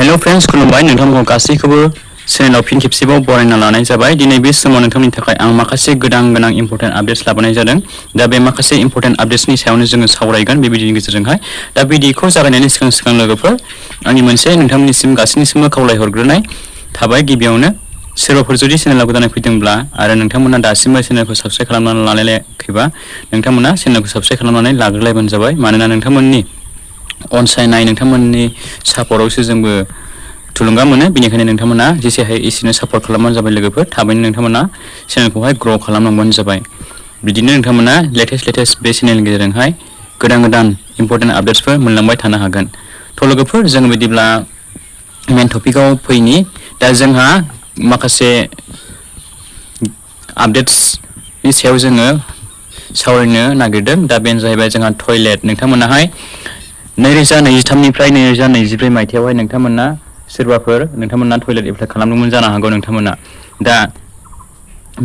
Hello friends खुलुमबाय नोंथांमोनखौ गासैखौबो चेनेलाव फिन खेबसेबाव बरायना लानाय जाबाय। दिनै बे समाव नोंथांनि थाखाय आं माखासे गोनां इम्पोर्टेन्ट आपडेट्स लाबोनाय जादों। दा बे माखासे इम्पोर्टेन्ट आपडेट्सनि सायावनो जोङो सावरायगोन बे भिडियोनि गेजेरजोंहाय। दा भिडियोखौ जागायनायनि सिगां लोगोफोर आंनि मोनसे नोंथांमोननिसिम गासैनिसिमबो खावलायहरग्रोनाय थाबाय। गिबियावनो सोरबाफोर जुदि चेनेलाव गोदानै फैदोंब्ला आरो नोंथांमोना दासिमबो चेनेलखौ साबस्क्राइब खालामनानै लालायाखैबा नोंथांमोना चेनेलखौ साबस्क्राइब खालामनानै लाग्रोलायबानो जाबाय। मानोना नोंथांमोननि अनसायनाय नोंथांमोननि सापर्टआवसो जोंबो थुलुंगा मोनो। बेनिखायनो नोंथांमोना जेसे हायो एसेनो सापर्ट खालामबानो जाबाय लोगोफोर। थाबैनो नोंथांमोना चेनेलखौहाय ग्र' खालामलांबानो जाबाय। बिदिनो नोंथांमोना लेटेस्ट बे चेनेलनि गेजेरजोंहाय गोदान इम्पोर्टेन्ट आपडेट्सफोर मोनलांबाय थानो हागोन। थ' लोगोफोर जों बिदिब्ला मेन टपिकआव फैनि। दा जोंहा माखासे आपडेट्सनि सायाव जोङो सावरायनो नागिरदों। दा बेनो जाहैबाय जोंहा टयलेट। नोंथांमोनाहाय 2023निफ्राय 2024 मायथाइयावहाय नोंथांमोना सोरबाफोर नोंथांमोना टयलेट एप्लाइ खालामदोंमोन जानो हागौ नोंथांमोना। दा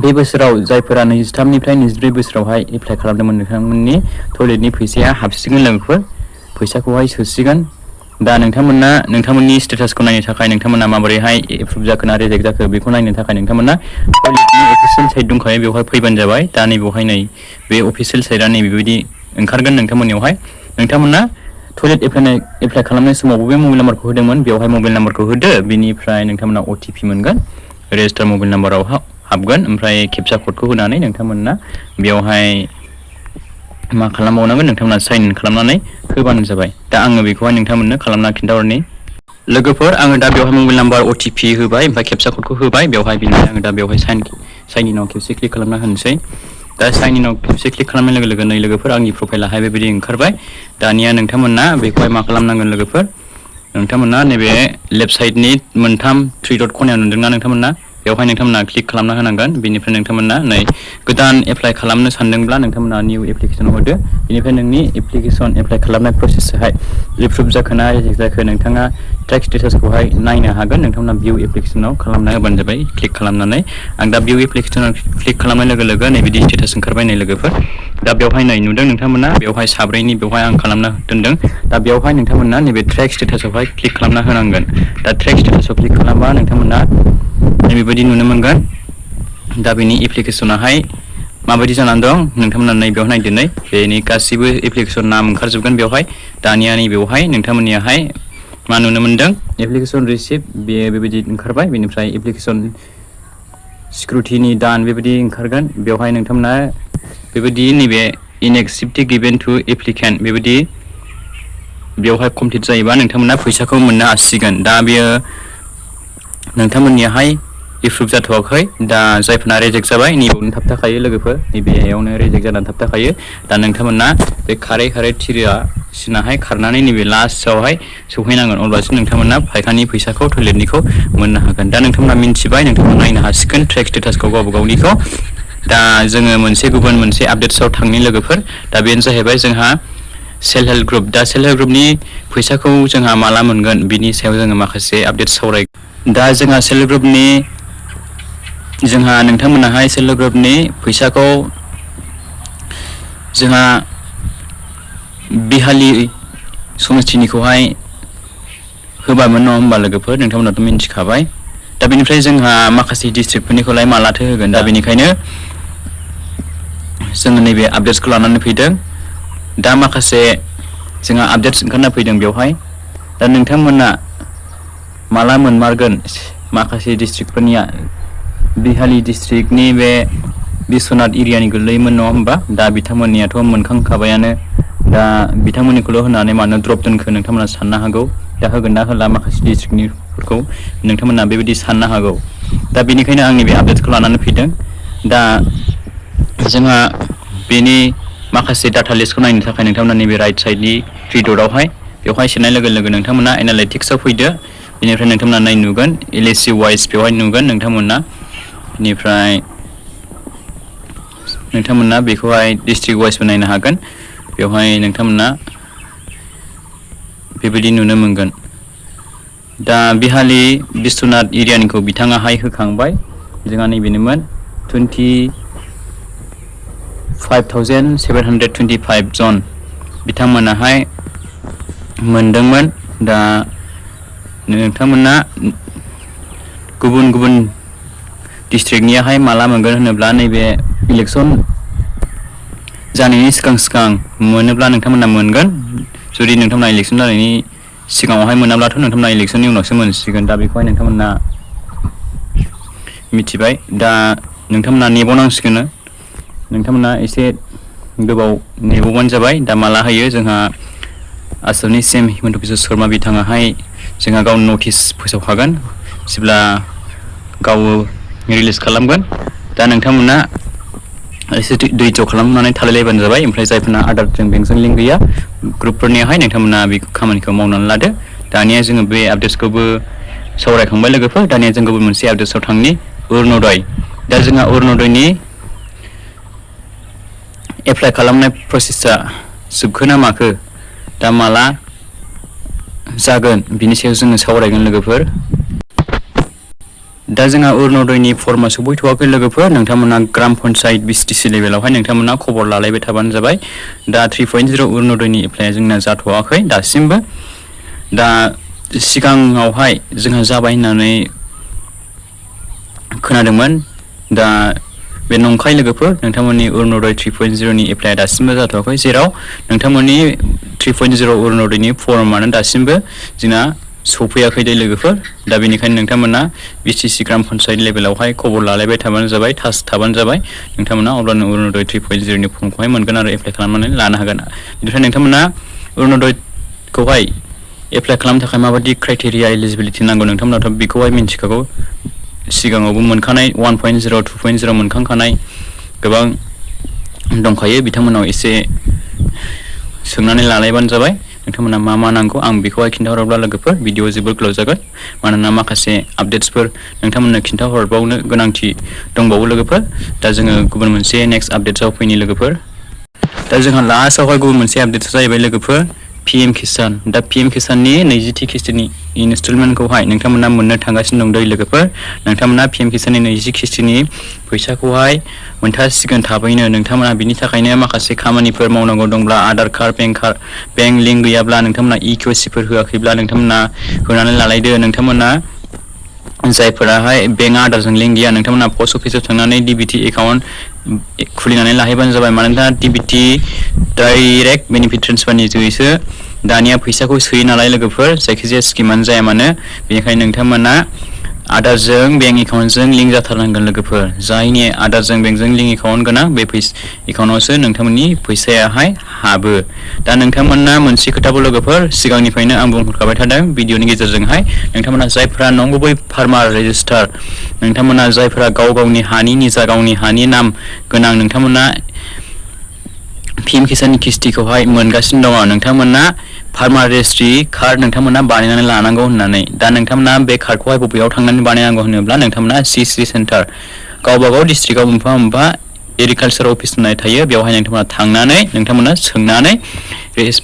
बे बोसोराव जायफोरा 23निफ्राय 24 बोसोरावहाय एप्लाइ खालामदोंमोन नोंथांमोननि टयलेटनि फैसाया हाबसिगोन लोगोफोर। फैसाखौहाय सोसिगोन। दा नोंथांमोना नोंथांमोननि स्टेटासखौ नायनो थाखाय नोंथांमोना माबोरैहाय एप्रुभ जाखो ना रिजेक्ट जाखो बेखौ नायनो थाखाय नोंथांमोना टयलेटनि अफिसियेल साइट दंखायो बेवहाय फैबानो जाबाय। दा नैबेवहाय बे अफिसियेल साइटआ नैबेबायदि ओंखारगोन नोंथांमोननियावहाय। नोंथांमोना टयलेट एप्लाइ खालामनाय समाव बबे मबाइल नाम्बारखौ होदोंमोन बेवहाय मबाइल नाम्बारखौ होदो। बिनिफ्राय नोंथांमोना OTP मोनगोन। रेजिस्टार मबाइल नाम्बाराव हाबगोन। ओमफ्राय केपचा क'डखौ होनानै नोंथांमोना बेवहाय मा खालामबावनांगोन नोंथांमोना साइन इन खालामनानै होबानो जाबाय। दा आङो बेखौहाय नोंथांमोननो खालामना खिन्थाहरनि लोगोफोर। आङो दा बेवहाय मबाइल नाम्बार OTP होबाय ओमफ्राय केपचा क'डखौ होबाय बेवहाय। बिनिफ्राय आङो दा बेवहाय साइन इनाव खेबसे क्लिक खालामना होनोसै। दा साइन इनाव खेबसे क्लिक खालामनाय लोगो नै लोगोफोर आंनि प्रफाइलाहाय बेबायदि ओंखारबाय। दानिया नोंथांमोना बेखौहाय मा खालामनांगोन लोगोफोर, नोंथांमोना नैबे लेफ्ट साइडनि मोनथाम 3 डट खनायाव नुदोंना नोंथांमोना, बेवहाय नोंथांमोना क्लिक खालामना होनांगोन। बेनिफ्राय नोंथांमोना नै गोदान एप्लाइ खालामनो सानदोंब्ला नोंथांमोना निउ एप्लिकेसनाव होदो। बेनिफ्राय नोंनि एप्लिकेसन एप्लाइ खालामनाय प्रसेसआहाय एप्रुभ जाखो ना रिजेक्ट जाखो नोंथाङा ट्रेक स्टेटासखौहाय नायनो हागोन। नोंथांमोना भिउ एप्लिकेसनाव खालामना होबानो जाबाय क्लिक खालामनानै। आं दा भिउ एप्लिकेसनाव क्लिक खालामनाय लोगो नै बिदि स्टेटास ओंखारबाय नै लोगोफोर। दा बेवहाय नै नुदों नोंथांमोना बेवहाय साब्रैनि बेवहाय आं खालामना दोनदों। दा बेवहाय नोंथांमोना नैबे ट्रेक स्टेटासावहाय क्लिक खालामना होनांगोन। दा ट्रेक स्टेटासाव क्लिक खालामबा नोंथांमोना नैबेबायदि नुनो मोनगोन। दा बेनि एप्लिकेसनाहाय माबायदि जानानै दं नोंथांमोना नैबेयाव नायदो। नै बेनि गासिबो एप्लिकेसन नाम ओंखारजोबगोन बेवहाय। दानिया नैबेवहाय नोंथांमोननियाहाय मा नुनो मोनदों एप्लिकेसन रिसिप्ट बेबायदि ओंखारबाय। बेनिफ्राय एप्लिकेसन सिकिउरिटिनि दान बेबायदि ओंखारगोन। बेवहाय नोंथांमोना बेबायदि नैबे इनएक्सेप्ट गिभेन टु एप्लिकेन्ट बेबायदि बेवहाय कमप्लिट जायोबा नोंथांमोना फैसाखौ मोननो हासिगोन। दा बेयो नोंथांमोननियाहाय एप्रुभ जाथ'वाखै। दा जायफोरना रिजेक्ट जाबाय नैबेयावनो थाबथाखायो लोगोफोर, नैबेयावनो रिजेक्ट जानानै थाबथाखायो। दा नोंथांमोना बे खारै थिरिया सिनाहाय खारनानै नैबे लास्टआवहाय सौहैनांगोन। अब्लासो नोंथांमोना फाइखानि फैसाखौ टयलेटनिखौ मोननो हागोन। दा नोंथांमोना मिन्थिबाय, नोंथांमोना नायनो हासिगोन ट्रेक स्टेटासखौ गावबा गावनिखौ। दा जोङो गुबुन मोनसे आपडेट्सआव थांनि लोगोफोर। दा बेनो जाहैबाय जोंहा सेल्फ हेल्प ग्रुप। दा सेल्फ हेल्प ग्रुपनि फैसाखौ जोंहा माला मोनगोन बिनि सायाव जोङो माखासे आपडेट सावरायगोन। दा जोंहा सेल्फ हेल्प ग्रुपनि नोंथांमोनाहाय सेल्फ हेल्प ग्रुपनि फैसाखौ जोंहा बिहालि समस्थिनिखौहाय होबामोन नङा होमबा लोगोफोर, नोंथांमोनाथ' मिन्थिखाबाय। दा बेनिफ्राय जोंहा माखासे डिस्ट्रिक्टफोरनिखौलाय मालाथो होगोन। दा बेनिखायनो जोङो नैबे आपडेट्सखौ लानानै फैदों। दा माखासे जोंहा आपडेट्स ओंखारना फैदों बेवहाय। दा नोंथांमोना माला मोनमारगोन माखासे डिस्ट्रिक्टफोरनिया बिहालि डिस्ट्रिक्टनि बे बिस्वनाथ एरियानि गोलैयोमोन नङा होमबा। दा बिथांमोननियाथ' मोनखांखाबायानो। दा बिथांमोननिखौल' होनानै मानो द्रप दोनखो नोंथांमोना साननो हागौ। दा होगोन ना होला माखासे डिस्ट्रिक्टनिफोरखौ नोंथांमोना बेबायदि साननो हागौ। दा बेनिखायनो आंनि बे आपडेट्सखौ लानानै फैदों। दा जोंहा बेनि माखासे डाटा लिस्टखौ नायनो थाखाय नोंथांमोना नैबे राइट साइडनि 3 डटआवहाय बेवहाय सोनाय लोगो लोगो नोंथांमोना एनालाइटिक्सआव फैदो। बेनिफ्राय नोंथांमोना नुगोन LAC वाइज बेवहाय नुगोन नोंथांमोना। बेनिफ्राय नोंथांमोना बेखौहाय डिस्ट्रिक्ट वाइजबो नायनो हागोन। बेवहाय नोंथांमोना बेबायदि नुनो मोनगोन। दा बिहालि बिस्वनाथ एरियानिखौ बिथाङाहाय होखांबाय। जोंहा नैबेनोमोन 25,725 जन बिथांमोनाहाय मोनदोंमोन। दा नोंथांमोना गुबुन गुबुन डिस्ट्रिक्टनियाहाय माला मोनगोन होनोब्ला नैबे इलेक्सन जानायनि सिगां मोनोब्ला नोंथांमोना मोनगोन। जुदि नोंथांमोना इलेक्सन जानायनि सिगाङावहाय मोनाब्लाथ' नोंथांमोना इलेक्सननि उनावसो मोनसिगोन। दा बेखौहाय नोंथांमोना मिथिबाय। दा नोंथांमोना नेबावनांसिगोन। नोंथांमोना एसे गोबाव नेबावबानो जाबाय। दा माला होयो जोंहा आसामनि CM हिमन्त बिश्व शर्मा बिथाङाहाय जोंहा गावनि नटिस फोसावखागोन जेब्ला गाव रिलिज खालामगोन। दा नोंथांमोना एसे धैर्य खालामनानै थालायलायबानो जाबाय। ओमफ्राय जायफोरना आधारजों बेंकजों लिंक गैया ग्रुपफोरनियाहाय नोंथांमोना बे खामानिखौ मावनानै लादो। दानिया जोङो बे आपडेट्सखौबो सावरायखांबाय लोगोफोर। दानिया जों गुबुन मोनसे आपडेट्सआव थांनि अरुण'दय। दा जोंहा अरुण'दयनि एप्लाइ खालामनाय प्रसेसआ जोबखो ना माखो, दा माला जागोन बिनि सायाव जोङो सावरायगोन लोगोफोर। दा जोंहा अरुण'दयनि फर्मआ सफैथ'वाखै लोगोफोर। नोंथांमोना ग्राम पन्सायत BCTC लेभेलावहाय नोंथांमोना खबर लालायबाय थाबानो जाबाय। दा 3.0 अरुण'दयनि एप्लाइआ जोंना जाथ'वाखै दासिमबो। दा सिगाङावहाय जोंहा जाबाय होननानै खोनादोंमोन। दा बे नंखाय लोगोफोर। नोंथांमोननि अरुण'दय 3.0नि एप्लाइआ दासिमबो जाथ'वाखै, जेराव नोंथांमोननि 3.0 अरुण'दयनि फर्मआनो दासिमबो जोंना सफैयाखै दे लोगोफोर। दा बेनिखायनो नोंथांमोना BCTC ग्राम पन्सायत लेभेलावहाय खबर लालायबाय थाबानो जाबाय, टाच थाबानो जाबाय। नोंथांमोना अब्लानो अरुण'दय 3.0नि फर्मखौहाय मोनगोन आरो एप्लाइ खालामनानै लानो हागोन। बेनिफ्राय नोंथांमोना अरुण'दयखौहाय एप्लाइ खालामनो थाखाय माबायदि क्राइटेरिया एलिजिबिलिटि नांगौ नोंथांमोनाथ' बेखौहाय मिन्थिखागौ। सिगाङावबो मोनखानाय 1.0 2.0 मोनखांखानाय गोबां दंखायो। बिथांमोनाव एसे सोंनानै लालायबानो जाबाय नोंथांमोना मा मा नांगौ। आं बेखौहाय खिन्थाहरोब्ला लोगोफोर भिडिअ जोबोद गोलाव जागोन, मानोना माखासे आपडेट्सफोर नोंथांमोननो खिन्थाहरबावनो गोनांथि दंबावो लोगोफोर। दा जोङो गुबुन मोनसे नेक्स्ट आपडेट्सआव फैनि लोगोफोर। दा जोंहा लास्टआवहाय गुबुन मोनसे आपडेट्स जाहैबाय लोगोफोर PM किसान। दा PM किसाननि 20थि किस्तिनि इनस्टलमेन्टखौहाय नोंथांमोना मोननो थांगासिनो दं दै लोगोफोर। नोंथांमोना PM किसाननि 20 किस्तिनि फैसाखौहाय मोनथारसिगोन थाबैनो। नोंथांमोना बिनि थाखायनो माखासे खामानिफोर मावनांगौ दंब्ला आधार कार्ड बेंक लिंक गैयाब्ला नोंथांमोना EKYCफोर होआखैब्ला नोंथांमोना होनानै लालायदो। नोंथांमोना जायफोराहाय बेंक आधारजों लिंक गैया नोंथांमोना पस्ट अफिसाव थांनानै DBT एकाउन्ट खुलिनानै लाहैबानो जाबाय। मानोना DBT डाइरेक्ट बेनिफिट ट्रेन्सफारनि जोहैसो दानिया फैसाखौ सोयो नालाय लोगोफोर, जायखिजाया स्किमानो जाया मानो। बेनिखायनो नोंथांमोना आधारजों बेंक एकाउन्टजों लिंक जाथारनांगोन लोगोफोर। जायनि आधारजों बेंकजों लिंक एकाउन्ट गोनां बे एकाउन्टआवसो नोंथांमोननि फैसायाहाय हाबो। दा नोंथांमोना मोनसे खोथाखौ लोगोफोर सिगांनिफ्रायनो आं बुंहरखाबाय थादों भिडिअनि गेजेरजोंहाय, नोंथांमोना जायफ्रा नंगुबै फार्मार रेजिस्टार, नोंथांमोना जायफ्रा गावनि हानि नाम गोनां, नोंथांमोना PM किसाननि किस्तिखौहाय मोनगासिनो दङ। नोंथांमोना फार्मार रेजिस्ट्रि कार्ड नोंथांमोना बानायनानै लानांगौ होननानै। दा नोंथांमोना बे कार्डखौहाय बबेयाव थांनानै बानायनांगौ होनोब्ला नोंथांमोना CC सेन्टार, गावबागाव डिस्ट्रिक्टआव मोनफा एग्रिकालसार अफिस होननाय थायो। बेवहाय नोंथांमोना थांनानै नोंथांमोना सोंनानै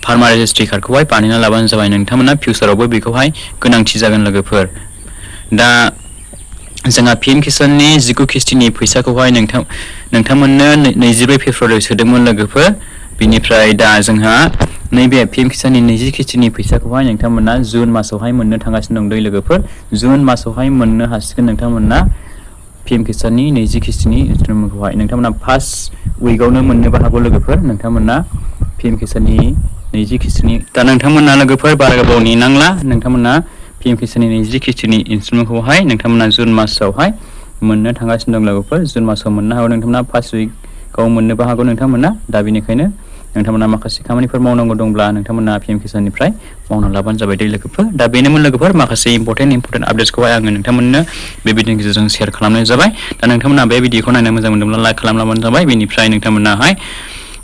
फार्मार रेजिस्ट्रि कार्डखौहाय बानायना लाबानो जाबाय। नोंथांमोना फिउचारावबो बेखौहाय गोनांथि जागोन लोगोफोर। दा जोंहा PM किसाननि 19 किस्तिनि फैसाखौहाय नोंथांमोननो 22 फेब्रुवारियाव सोदोंमोन लोगोफोर। बिनिफ्राय दा जोंहा नैबे PM किसाननि 20 किस्तिनि फैसाखौहाय नोंथांमोना जुन मासावहाय मोननो थांगासिनो दं दै लोगोफोर। जुन मासावहाय मोननो हासिगोन नोंथांमोना PM किसाननि 20 किस्तिनि इनस्टलमेन्टखौहाय। नोंथांमोना फार्स्ट उइकआवनो मोननोबो हागौ लोगोफोर। नोंथांमोना PM किसाननि 20 किस्तिनि दा नोंथांमोना लोगोफोर बारा गोबाव नेनांला। नोंथांमोना PM किसाननि 20 किस्तिनि इनस्टलमेन्टखौहाय नोंथांमोना जुन मासावहाय मोननो थांगासिनो दं लोगोफोर। जुन मासाव मोननो हागौ नोंथांमोना फार्स्ट उइकआव मोननोबो हागौ नोंथांमोना। दा बेनिखायनो नोंथांमोना माखासे खामानिफोर मावनांगौ दंब्ला नोंथांमोना PM किसाननिफ्राय मावना लाबानो जाबाय दै लोगोफोर। दा बेनोमोन लोगोफोर माखासे इम्परटेन्ट आपडेट्सखौहाय आङो नोंथांमोननो बे भिडिअनि गेजेरजों शेयार खालामनाय जाबाय। दा नोंथांमोना बे भिडिअखौ नायनो मोजां मोनदोंब्ला लाइक खालामलाबानो जाबाय। बेनिफ्राय नोंथांमोनाहाय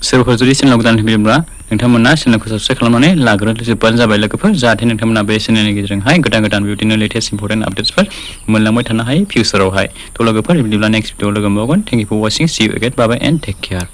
सोरबाफोर जुदि चेनेलाव गोदान फैदोंब्ला नोंथांमोना चेनेलखौ साबस्क्राइब खालामनानै लाग्रोजोबबानो जाबाय लोगोफोर, जाहाथे नोंथांमोना बे चेनेलनि गेजेरजोंहाय गोदान बेबायदिनो लेटेस्ट इम्परटेन्ट आपडेट्सफोर मोनलांबाय थानो हायो फिउचारावहाय। थ' लोगोफोर बिदिब्ला नेक्स्ट भिडिअआव लोगो मोनबावगोन। Thank you for watching, see you again, bye bye and take care.